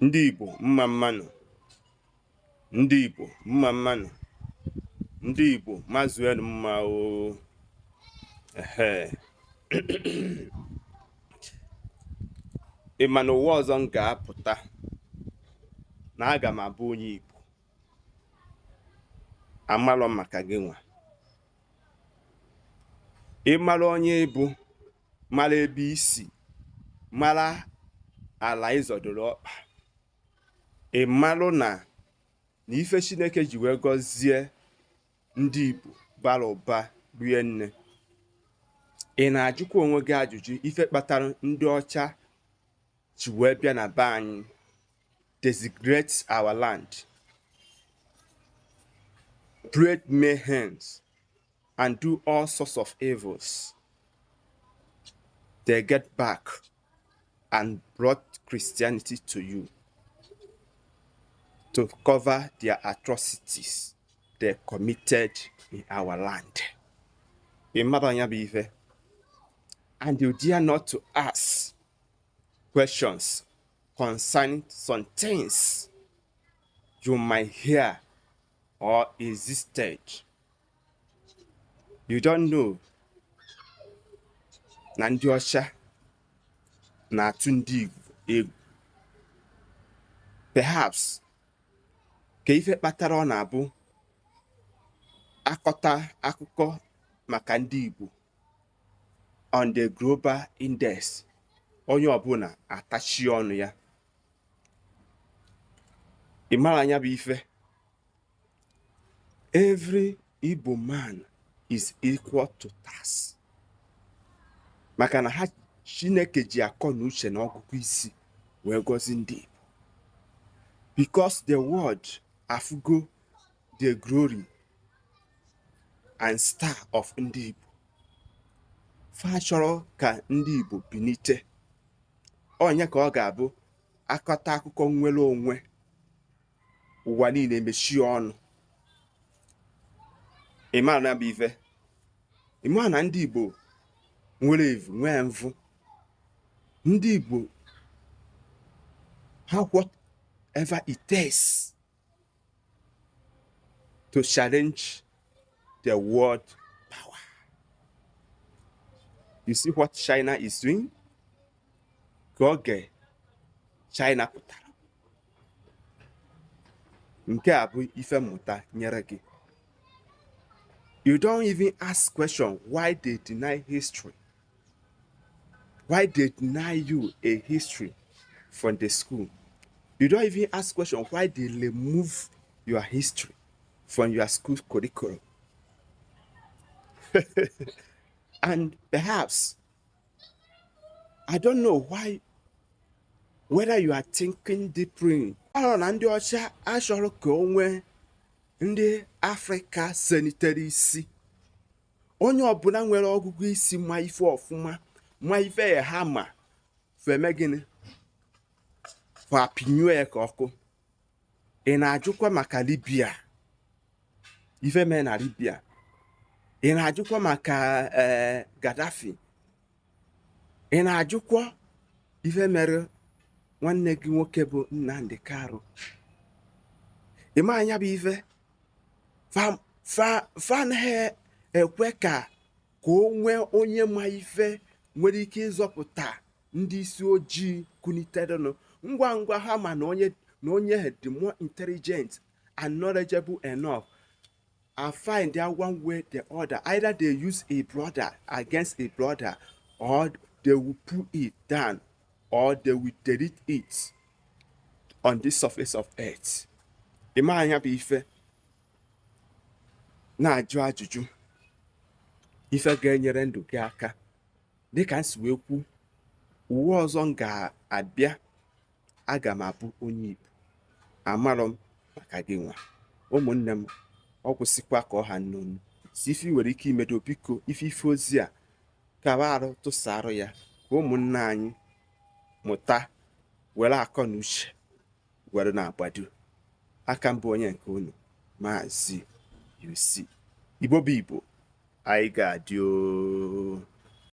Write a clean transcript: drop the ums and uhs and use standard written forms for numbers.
Ndị Igbo, mma mma nụ! Ndị Igbo, mma mma nụ! Ndị Igbo, mazuenu mma oo! Ehe, ị ma na ụwa ọzọ m ga-apụta na aga m abụ onye Igbo. Amalọ m maka gị nwa. Ị mara onye ị bụ, mara ebe i si, mara ala ị zọdoro ọkpa, ị malụ na na ife Chineke ji wee gọzie ndị Igbo bara ụba rie nne. Ị na-ajụkwa onwe gị ajụjụ ife kpatara ndị ọcha ji wee bịa na be anyị, desecrate our land, create mayhems and do all sorts of evils. They get back and brought Christianity to you to cover their atrocities they committed in our land. Ị mara ya bụ ife, and you dare not to ask questions concerning some things you might hear or existed. You don't know na ndị ọcha na-atụ ndị Igbo egwu. Perhaps ka ife kpatara ọ na-abụ akọta akụkọ maka ndị Igbo on the global index, onye ọbụla atachi ọnụ ya. Ị mara anya bụ ife. Every Igbo man is equal to task, maka na ha Chineke ji akọ na uche na ọgụgụ isi wee gọzie ndị Igbo, because the world afugo the glory and star of ndị Igbo. Fa chọrọ ka ndị Igbo binite. Onye ka ọ ga-abụ akọta akụkọ nnwere onwe, ụwa niile mechie ọnụ. Ị mara na bụ ife. Ị mara na ndị Igbo nwere evu, nwee mvụ. Ndị Igbo have whatever it takes to challenge the world power. You see what China is doing? Ka oge China pụtara, nke a bụ ife mmụta nyere gị. You don't even ask question why they deny history, why they deny you a history from the school. You don't even ask question why they remove your history from your school curriculum. And perhaps I don't know why, whether you are thinking deeply. Arọ na ndị ọcha achọrọ ka o nwee ndị Afrịka senitere isi. Onye ọbụla nwere ọgụgụ isi, ma ife ọfụma, ma ife ya, ha ma feme gịnị, fa pinyuo ya ka ọkụ. Ị na-ajụkwa maka Libya, ife mee na Libya? Ị na-ajụkwa maka ee Gaddafi? Ị na-ajụkwa ife mere nwanne gị nwoke bụ Nnamdi Kanu? Ị ma anya bụ ife fa fa fa anaghị ekwe ka o nwee onye ma ife nwere ike ịzọpụta ndị isi ojii kuniterenụ ngwa ngwa. Ha ma na onye dị more intelligent and knowledgeable enough and find their one way the other. Either they use a brother against a brother, or they will put it down, or they will delete it on the surface of earth. Ịma anya bụ ife na-ajụ ajụjụ ife ga-enyere ndụ gị aka. Dịka m si wee kwu, ụwa ọzọ m ga-abịa, aga m abụ onye Igbo. Amarọ m maka gị nwa. Ụmụnne m, ọ kwụsịkwa ka ọ ha nnonu si. Ife ị nwere ike imedo, biko, ife ozi a kaba arụ, tụsarụ ya ka ụmụnne anyị mụta, were akọ na uche were na-agbado aka. Mbụ onye nke unu, Maazị UC. Igbo bụ Igbo, anyị ga-adị oo.